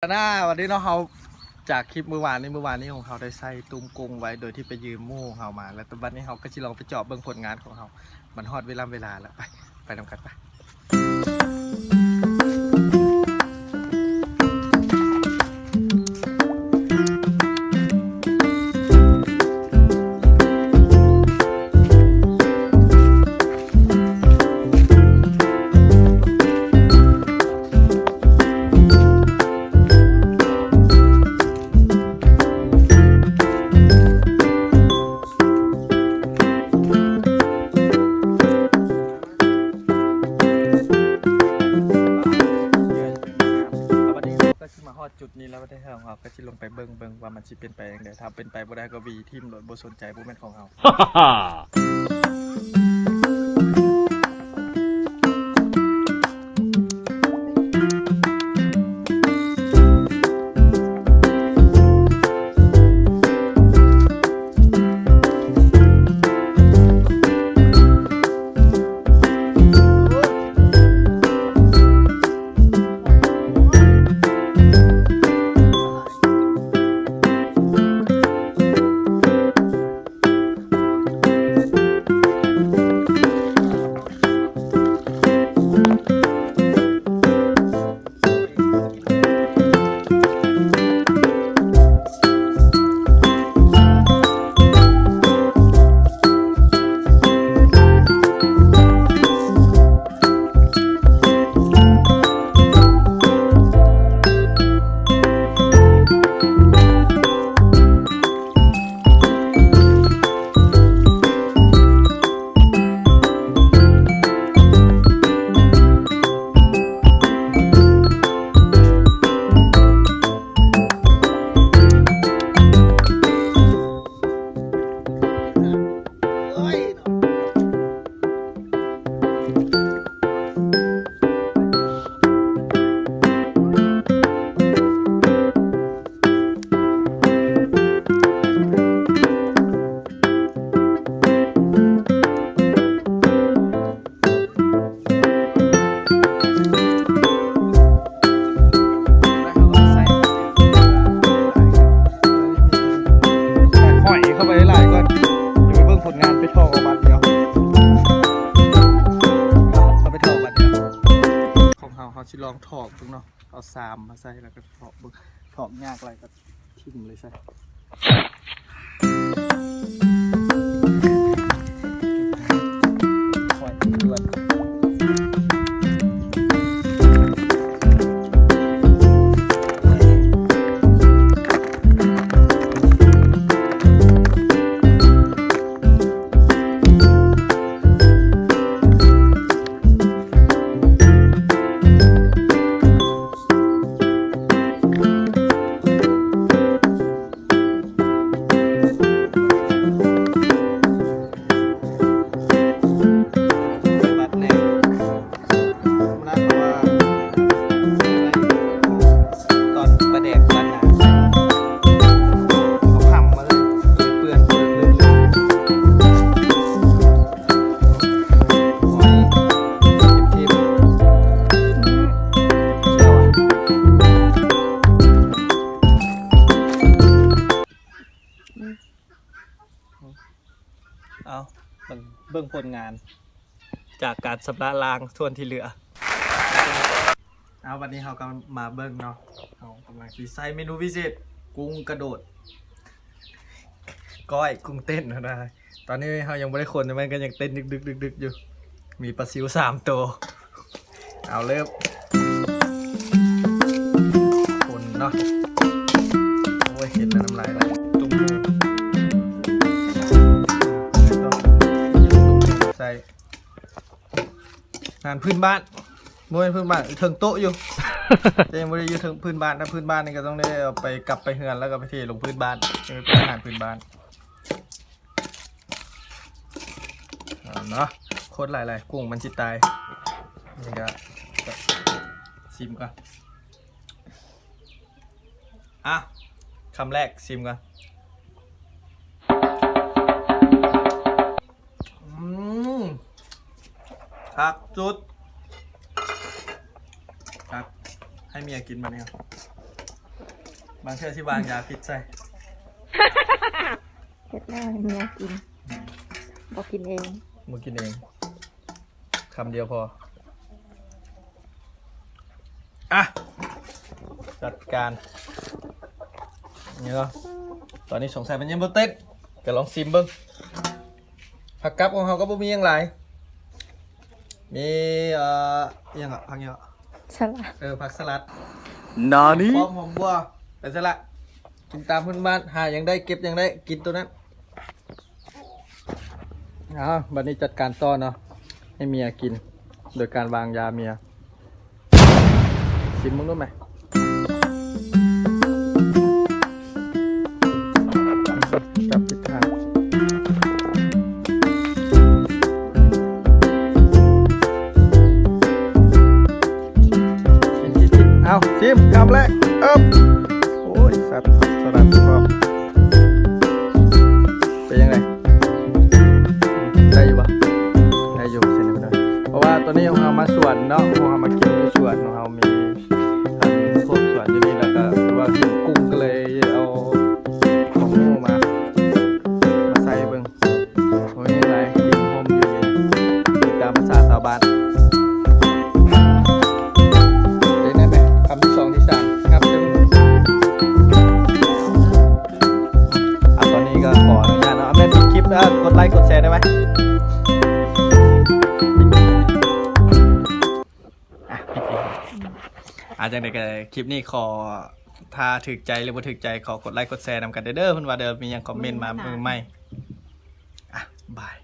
ນະ ວັນນີ້ເນາະ ເຮົາ ຈາກຄລິບມື້ວານນີ້ ມື້ວານນີ້ຂອງເຮົາໄດ້ໃສ່ຕຸ້ມກຸ້ງໄວ້ ໂດຍທີ່ໄປຢືມໝູ່ເຮົາມາ ແລ້ວບັດນີ້ເຮົາກໍຊິລອງໄປເຈາະເບິ່ງຜົນງານຂອງເຮົາ ມັນຮອດເວລາ ເວລາແລ້ວ ໄປ ໄປນຳກັນ ໄປ. ບັດນີ້ເຮົາກໍຊິມາຮອດຈຸດນີ້ແລ້ວ ປະເທດໄທຂອງເຮົາກໍຊິລົງໄປເບິ່ງ ເບິ່ງວ່າມັນຊິເປັນໄປຈັ່ງໃດ ຖ້າເປັນໄປບໍ່ໄດ້ກໍຫວີຖິ້ມໂລດ ບໍ່ສົນໃຈ ບໍ່ແມ່ນຂອງເຮົາ. ໃສ່ຫອຍເຂົ້າໄປຫຼາຍໆກ່ອນ ດຽວໄປເບິ່ງຜົນງານ ໄປຖອກເອົາບາດດຽວ ເອົາໄປຖອກບາດດຽວ ຂອງເຮົາ ເຮົາຊິລອງຖອກເບິ່ງເນາະ ເອົາຊາມມາໃສ່ ແລ້ວກໍຖອກເບິ່ງ ຖອກຍາກຫຼາຍກໍ ຖິ້ມເລີຍຊະ ຂ້ອຍດ່ວນ. ຕອນປາແດກບາດນາ ເອົາຄຳມາເລີຍ ເປື້ອນເປື້ອນເລີຍ. ເອົາ ເບິ່ງ ເບິ່ງຜົນງານ ຈາກການຊຳລະລ້າງສ່ວນທີ່ເຫຼືອ. ເອົາ ບັດນີ້ເຮົາກໍມາເບິ່ງເນາະ ເຮົາກຳລັງຊິໃສ່ເມນູພິເສດ ກຸ້ງກະໂດດ ກ້ອຍກຸ້ງເຕັ້ນຫັ້ນນະ. ຕອນນີ້ເຮົາຍັງບໍ່ໄດ້ຄົນ ແຕ່ມັນກໍຍັງເຕັ້ນດຶກໆໆໆຢູ່. ມີປາຊິວສາມໂຕ. ເອົາ ເລີ່ມ ຄົນເນາະ. ໂອ້ຍ ເຫັນແລ້ວນ້ຳລາຍໄຫຼ. ຕຸ້ມໃສ່ ງານພື້ນບ້ານ ບໍ່ແມ່ນພື້ນບ້ານ ເທິງໂຕະຢູ່ ແຕ່ຍັງບໍ່ໄດ້ຢູ່ເທິງພື້ນບ້ານ. ຖ້າພື້ນບ້ານນີ້ກໍຕ້ອງໄດ້ເອົາໄປ ກັບໄປເຮືອນ ແລ້ວກໍໄປເທລົງພື້ນບ້ານ ຈັ່ງເປັນອາຫານພື້ນບ້ານ. ເອົາເນາະ ຄົນຫຼາຍໆ ກຸ້ງມັນຊິຕາຍ. ນີ້ກໍ ຊິມກ່ອນ. ອ່ະ ຄຳແລກ ຊິມກ່ອນ. ອືມ ຄັກສຸດ ຄັກ ໃຫ້ເມຍກິນບາດນີ້. ບາງເທື່ອຊິວາງຢາພິດໃສ່ ເຮັດແລ້ວໃຫ້ເມຍກິນ ບໍ່ກິນເອງ ບໍ່ກິນເອງ ຄຳດຽວພໍ. ອ່ະ ຈັດການ ນີ້ເນາະ ຕອນນີ້ສົງໄສມັນຍັງບໍ່ເຕັດ ກໍລອງຊິມເບິ່ງ. ຜັກກັບຂອງເຮົາກໍບໍ່ມີຫຍັງຫຼາຍ ມີ ເອີ ອີ່ຫຍັງເກາະ ຜັກຫຍັງເກາະ ສະຫຼັດ ເອີ ຜັກສະຫຼັດ ນານີ້ ຫອມບົວ ໄປຊະລະ ກິນຕາມພື້ນບ້ານ ຫາຫຍັງໄດ້ ເກັບຫຍັງໄດ້ ກິນໂຕນັ້ນ. ເອົາ ບັດນີ້ຈັດການຕໍ່ເນາະ ໃຫ້ເມຍກິນ ໂດຍການວາງຢາເມຍ. ຊິມເບິ່ງດູແມ ຈັບຜິດທາງ ເອົາ ຊິມ ຄຳແລກ ເອີບ ໂອ້ຍ ສັດ ສະຫຼັດພ້ອມ ເປັນຈັ່ງໃດ? ໄດ້ຢູ່ບໍ່? ໄດ້ຢູ່ ເຊັ່ນນັ້ນເນາະ ເພາະວ່າຕອນນີ້ຂອງເຮົາມາສວນເນາະ ຂອງເຮົາມາກິນຢູ່ສວນ ຂອງເຮົາມີ ອັນ ພວກສວນຢູ່ນີ້ ແລ້ວກໍຄືວ່າກິນກຸ້ງ ກໍເລີຍເອົາຂອງໝູ່ມາ ມາໃສ່ເບິ່ງ ໂອ້ຍ ຫຼາຍ ກິນໂຮມຢູ່ນີ້ ຕາມພາສາຊາວບ້ານ ເປັນໄດ້ໄໝ? ຄຳທີສອງ ທີສາມ ງັບເບິ່ງ. ອ່ະ ຕອນນີ້ກໍຂໍອະນຸຍາດເນາະ ແມ່ນປິດຄລິບແລ້ວ ກົດໄລກົດແຊໄດ້ໄໝ? ອ່ະ ປິດເອງ ອ່ະ ຈັ່ງໃດກໍຄລິບນີ້ຂໍ ຖ້າຖືກໃຈ ຫຼື ບໍ່ຖືກໃຈ ຂໍກົດໄລກົດແຊນຳກັນເດີ ເພິ່ນວ່າເດີ ມີຫຍັງຄອມເມັນມາ ເບິ່ງໃໝ່ ອ່ະ ບາຍ.